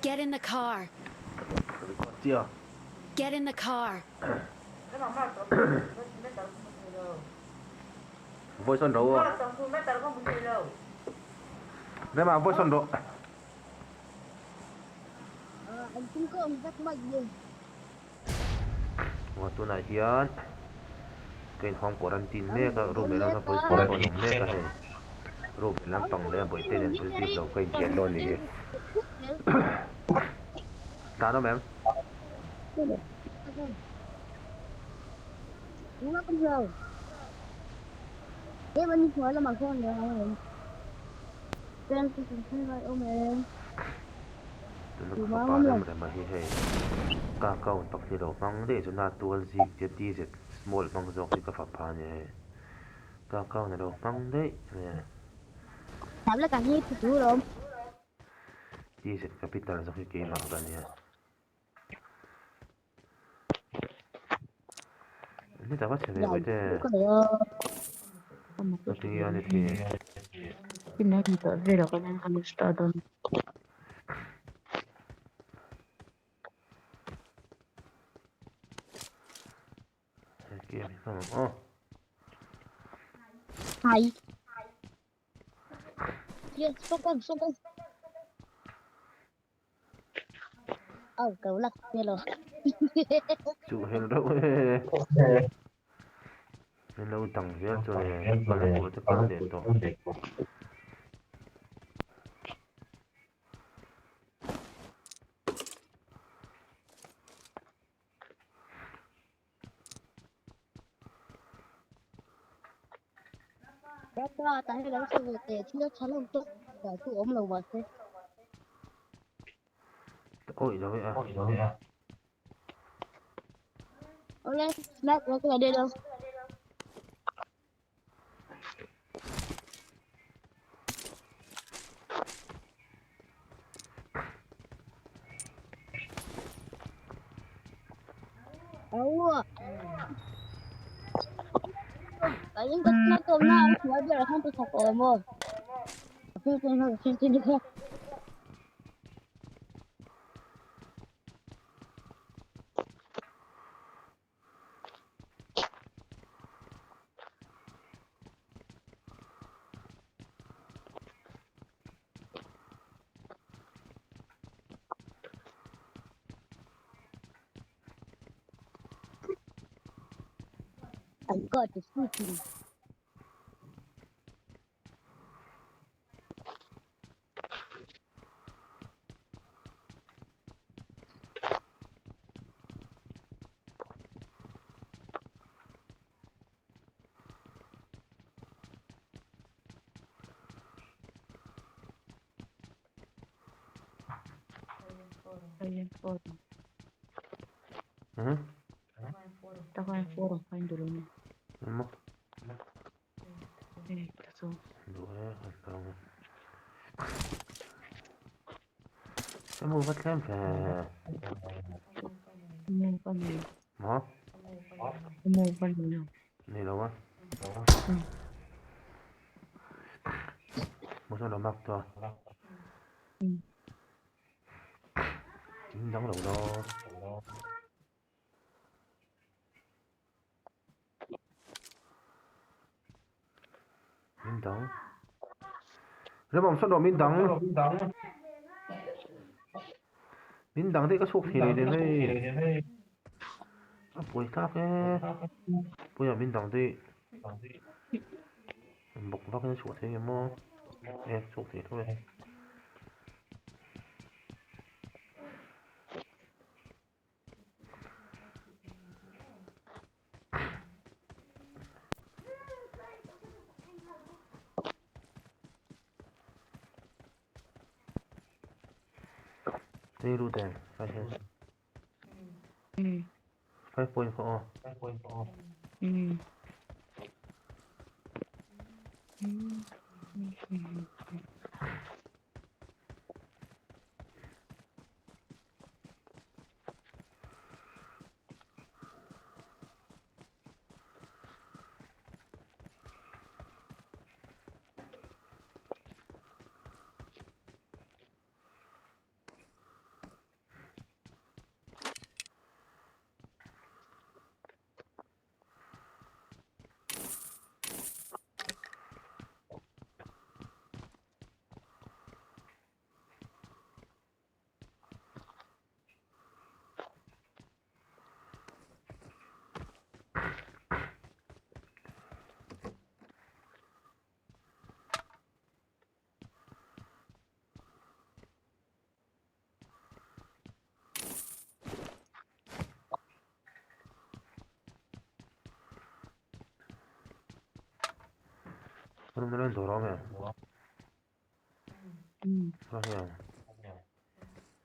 Get in the car. Get in the car. Voice on ro. Rema voice on ro. Aw tunah hian ka in home quarantine mek a room lehlam ah police pawh an awm mek a hei room lehlam pang leh bawihte nen positive lo ka intian dawn a ni hi tlan awm em? Tuna ka fapa rem rem a hi hei ka account pakhat hi lo hmang daih chu na tual zik tia tz small hmang zawk hi ka fapa a nia hei ka account a lo hmang daih a nia tz capital zawk hi keimah ka nia. Ni tak a chhe ve bawihte. Ati a ni thi. He game hi hmang ang aw. Hai. Yes, sokon, sokon. Au, ka ulak lo. Chuh hel reuh e. Min lo dang zel chu le. Kal tur te kal leh tawh. Rapa ta hi lo chho ve teh thil a tha lo tawp dah chu awm lo mahse. Awi lo e a. Ole, snack lo ka de lo. I got the shooting. Hmm? Emaw va tlem ve. Maw? Nei lo a. Maw chuan lo mak tawh a. In dang lo lo. Min dang. Remawm sawn rawh min dang. Min dang daih ka chhuak thei leh hei. A buai thlak e. Puia min dang daih. Bawk vak in a chhuah thei ngem aw. E chhuak thei tho e. Tei lut em 5 head 5 point kha aw.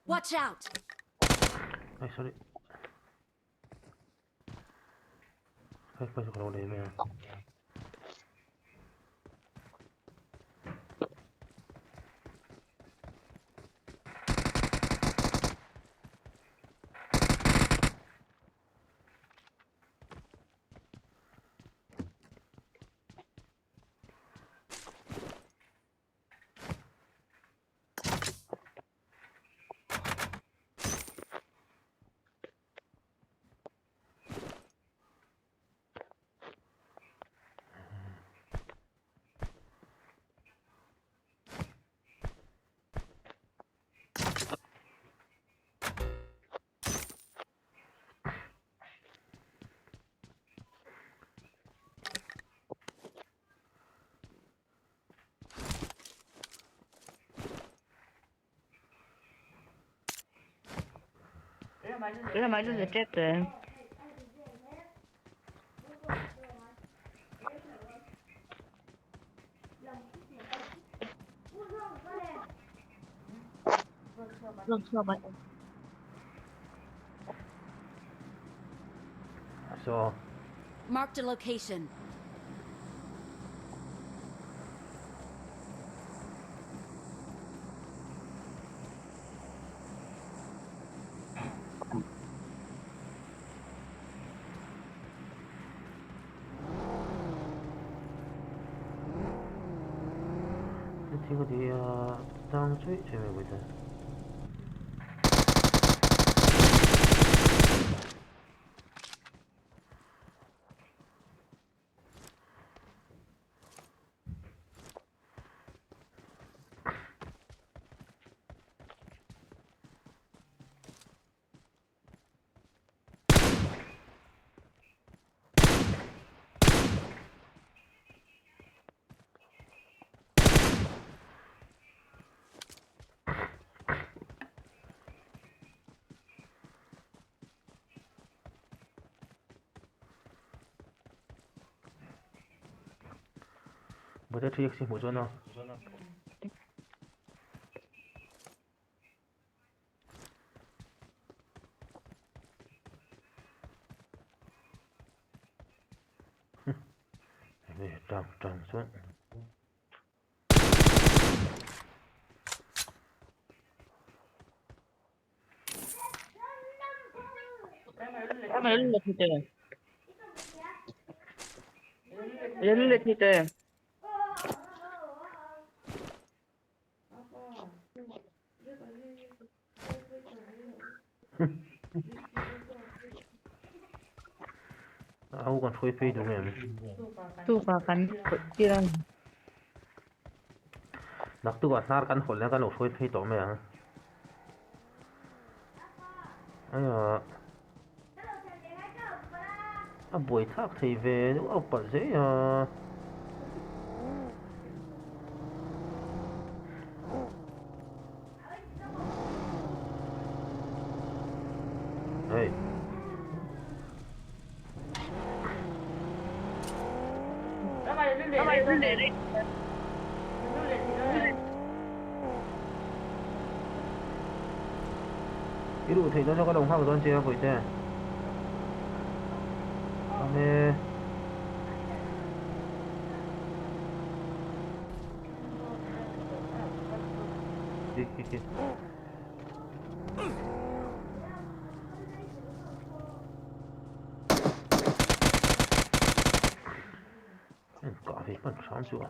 Watch out! Ay, sorry. Ay, pasok ka na yun. Ramazan te. So Marked a location. Thing ka ti a tang chui chui mai bawih te. Bawihte 3x hi hmuh chuan a. Enge tang tang chuan. Au kan hruai phei duh em? Tukah kan tir a ni. Naktukah hnar kan hawlh nen kan lo hruai phei tawh mai ang. Aia a buai thlak thei ve deuh a palh zel a. Hey. I duh theih dawn chu ka lo nghak dawn che a Bawihte. Ame. Kah ve hman hram chu a.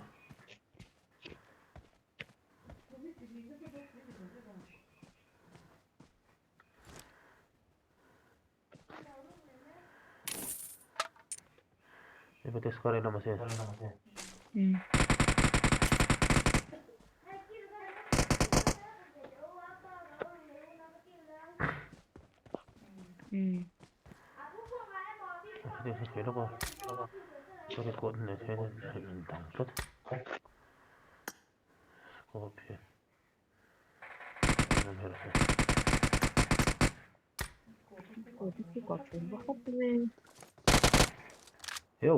Yo.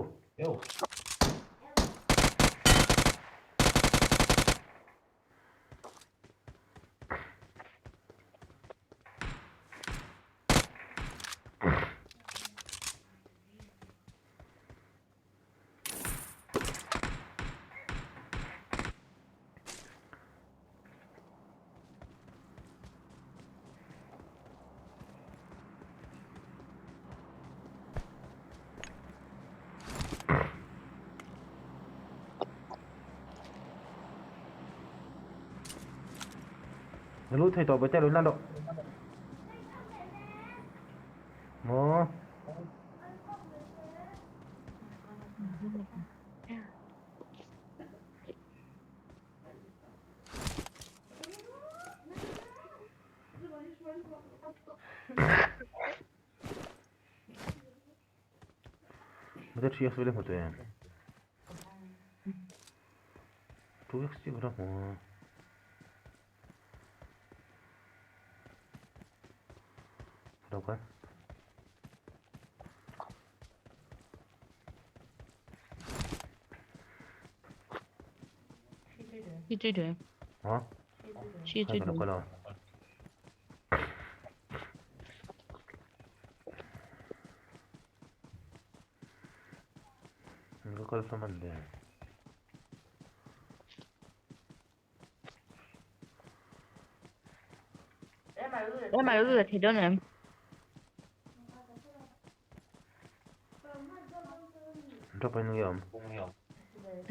Lut thei tawh bawihte lo la loh. Maw. Mate 3x vela hmu tawh em? 2x chiah ka la hmu a. Lo kal. Hả? Hai cái đâu Cái con sao mình để Em mà lúc thì đó nè. Drop anh nghe không?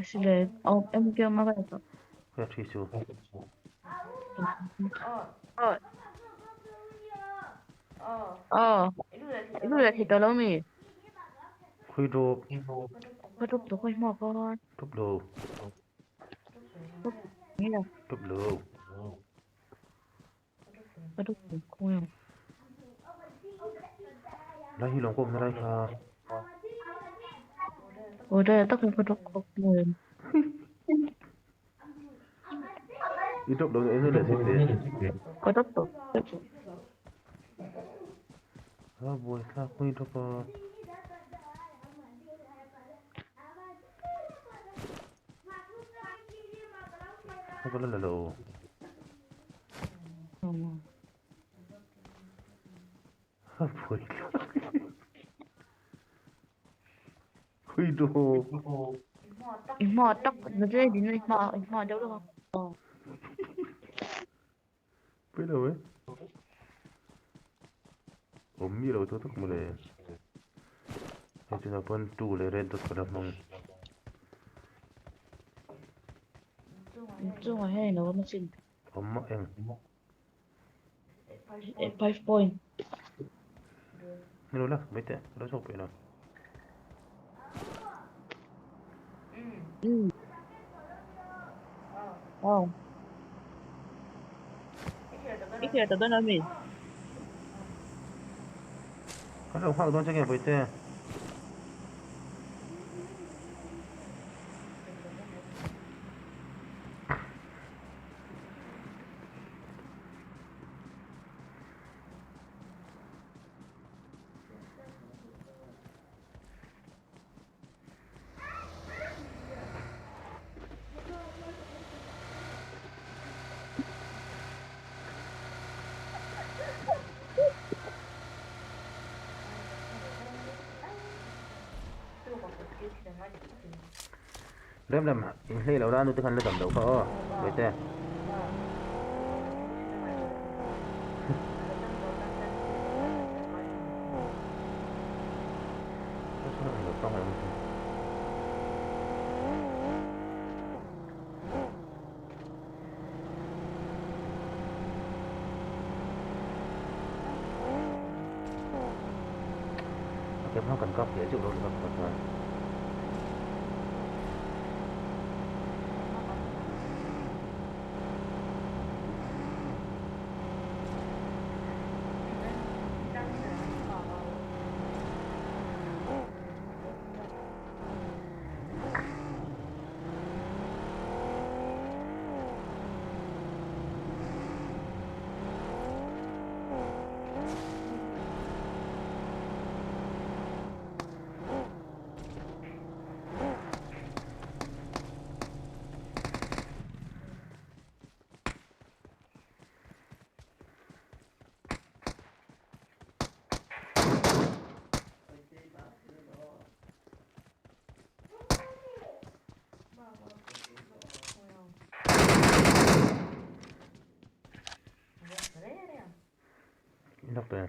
Sile, oh, em kêu mà vậy. Cái chi chú. Ờ. Ờ. Lúc thì đó lâu mi. Khui drop. Có drop được khui mà con. Drop đồ. Nghe là. Drop đồ. Có drop được không em? Đây hi lòng com đây ha. Ồ đây là tóc không có drop không người. Đi drop đồ em lên thế. Có drop được. À buổi là khui drop à. Không có lần đầu. À buổi khui đồ. Mò tóc nó dễ đến nơi mò mò đâu được không? Biết đâu ấy. Ôm mi đâu thôi thôi mà để. Thế thì là phân tù lấy red dot cái mong. Chung là hay nó mà xin. Ôm mà em. 5 point. Nó là mấy thế, nó chụp vậy nào. Ừ. Ờ. Ít giờ tao nói mình. Cái đầu hoa đón cho nghe với thế. Rem rem in hlei lo la nu te khan la dam lo kha aw với thế. Cái nó cần cấp để chịu đựng được rồi. Doctor.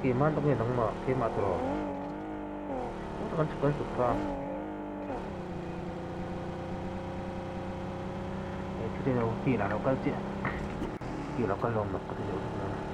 Keimah tak nge nangmah keimah tawh kan chhuk kan chhuk kha chutin lo ki lah lo kal chiah ki lo kal lawm mak ka ti deuh deuh a.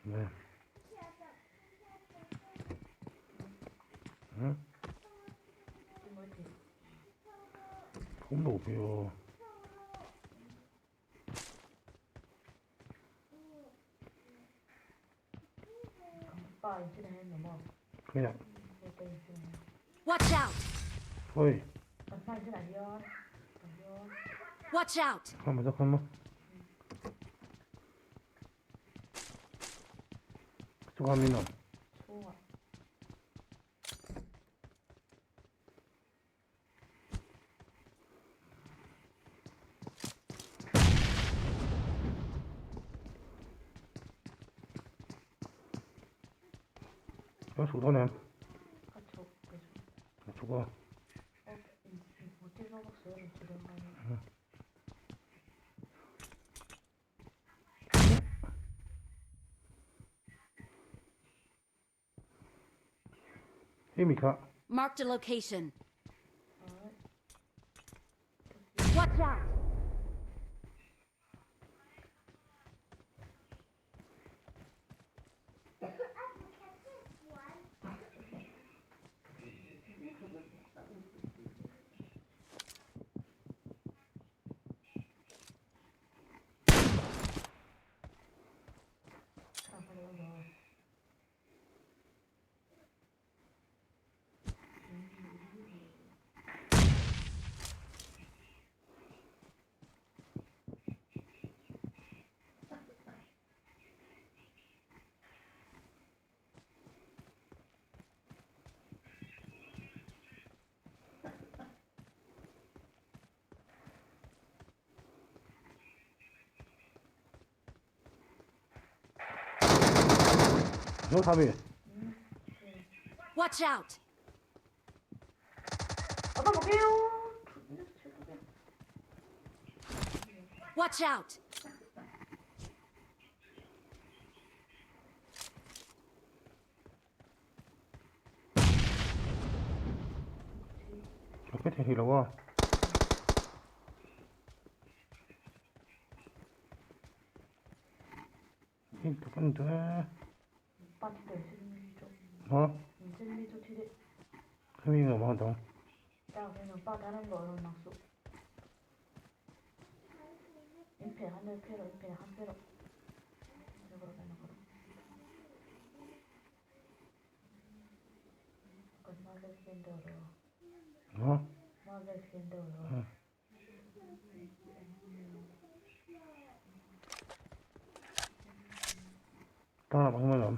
네. 응? 돈도 없고요. 그냥. Watch out! 어이. Watch out! 잠깐만, 잠깐만. 저거 하면 어, 죽어네. 죽어. 힘이 가. Marked a location. Watch out! Zo tha mi. Watch out! Watch out! Ka pe thei lo a. 어? 흥민이가 뭐 한다고? 어? 응. Tao là bằng lắm.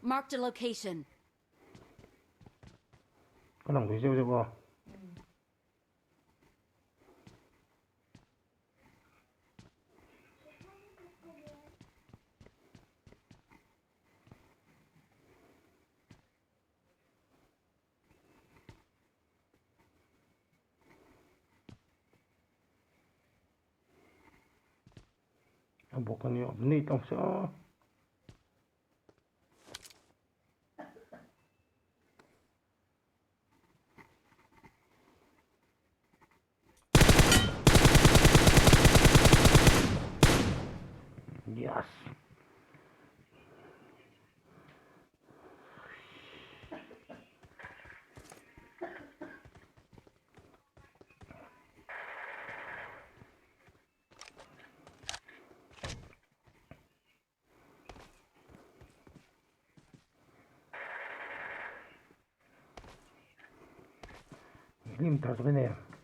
Marked a location. Yes. Lim tarz bine.